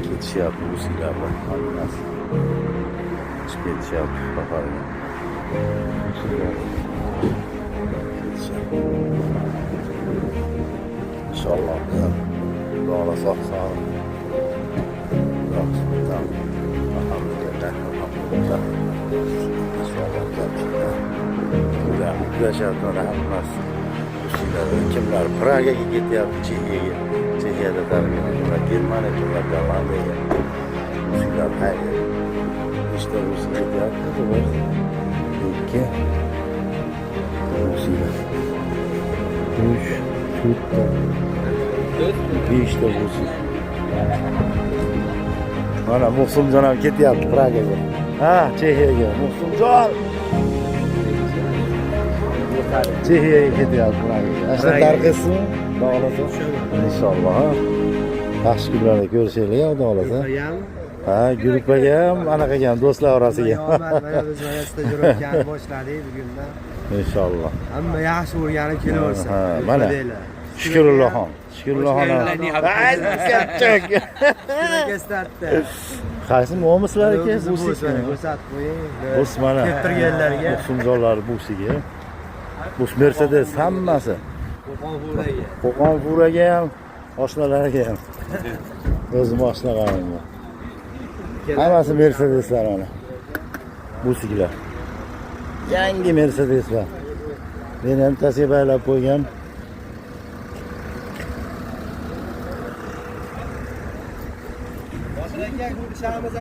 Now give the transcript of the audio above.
Ketishyapti rusiylar hammasi. Chiqib ketishyapti safarga. Rusiylar ketishyapti. Inshaalloh Xudo xohlasa sog'. Alhamdulillah, alhamdulillah. Inshaalloh ular uxlashyapti mana hammasi. Rusiylar kimlar Pragaga ketyapti, Chexiyaga. Chexiyada tarbiyalangan, Germaniya, kimlar Gollandiyaga. Rusiylar qayerga? Nechta rus ketyapti? Bir, ikki, rusiylar. Uch, to'rtta, beshta rusiy. Mana Muhsinjon ham ketyapti Pragaga. Ha, Chexiyaga. Muhsinjon! Chexiyaga ketyapti Pragaga. Ana shuni tarqaysizmi? Xudo xohlasa. Inshaalloh. Ha. Yaxshi kunlarda ko'rishaylik, Xudo xohlasa. Ha, gruppaga ham, anaqaga ham, do'stlar orasiga. Mana biz mana stajirovkani boshladik bugundan. Inshaalloh. Hamma yaxshi o'rganib kelaversin. Ha, mana. Shukrullohxon. Shukrullohxon. Ay, kachak. Ko'rsatdi. Qaysi mo'mislar aka? Bus ko'rsatib qo'ying. Bus mana. Kelib turganlarga. Muhsinjonlar busiga. Bus Mercedes hammasi. Qo'qon furaga. Qo'qon furaga ham, oshnalariga ham. O'zim oshnalarim bor. Hammasi Mercedeslar mana. Busiklar. Yangi Mercedeslar. Meni ham tasibaylab qo'ygan. Boshqa ko'rishamiz.